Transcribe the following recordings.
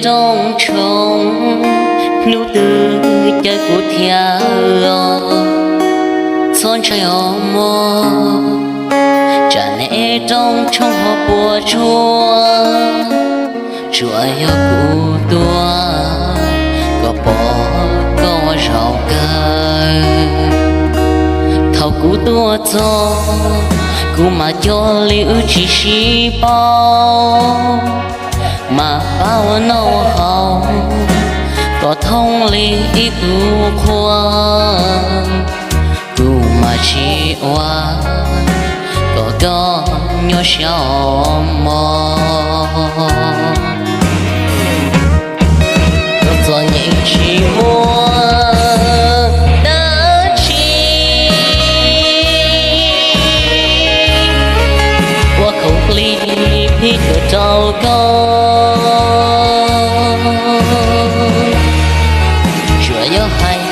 rooj tshoob, hnub twg caw kuv thiab os, txhob ntshai os mog, tsam nej rooj tshoob ho puas tsuaj, tsuas yog kuv tuaj kom pom koj ua zaum kawg. Thaum kuv tuaj txog, kuv mas cog li wb tsis sib paub, mas pab ua noj ua haus kom thoob li ib tug qhua, kuv mas tsis ua kom koj nyuaj siab os mog. Koj txom nyem tsis muaj dab tsi, ua khoom plig phij tuaj rau koj, tsuas yog hais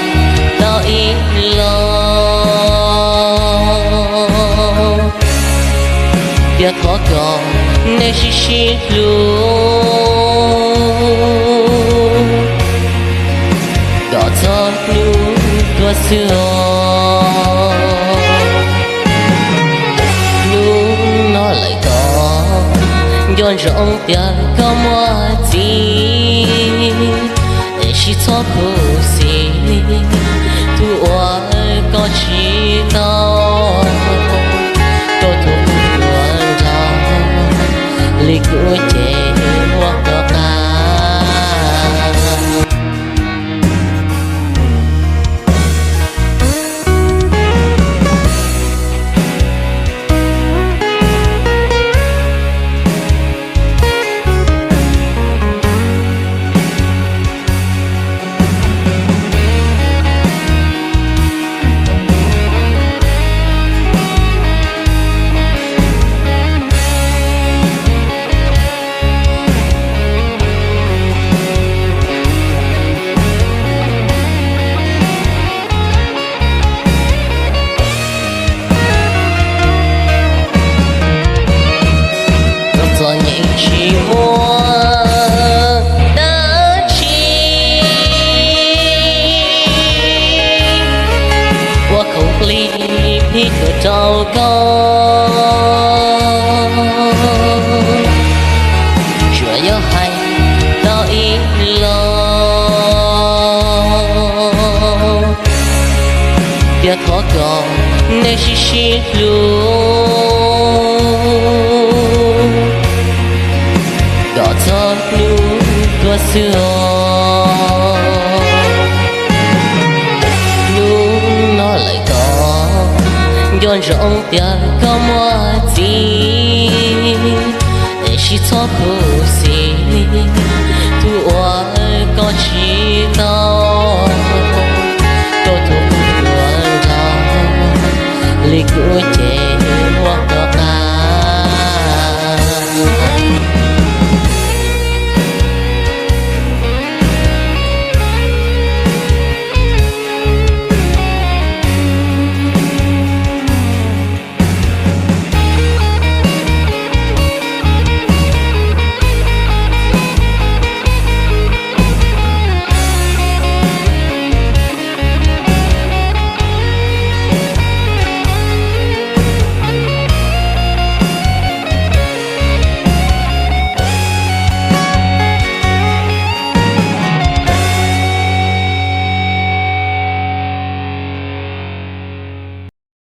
tau ib los, thiab thov kom nej sib sib hlub kom txog hnub tuag xwb os. Hnub no lawm tod, nco ntsoov tias koj muaj txiv, es sib txhob khuv xim, tub ua koj tsis tau, koj tus hlub tuaj nrog li kuv ces ua koj qab. Koj txom nyem tsis muaj dab tsi, ua khoom plig phij tuaj rau koj, tsuas yog hais tau ib los, thiab thov kom nej sib sib hlub kom txog hnub tuag xwb os. Hnub no lawm tod, nco ntsoov tias koj muaj txiv, es sib txhob khuv xim, tub ua koj tsis tau, koj tus hlub tuaj nrog li kuv ces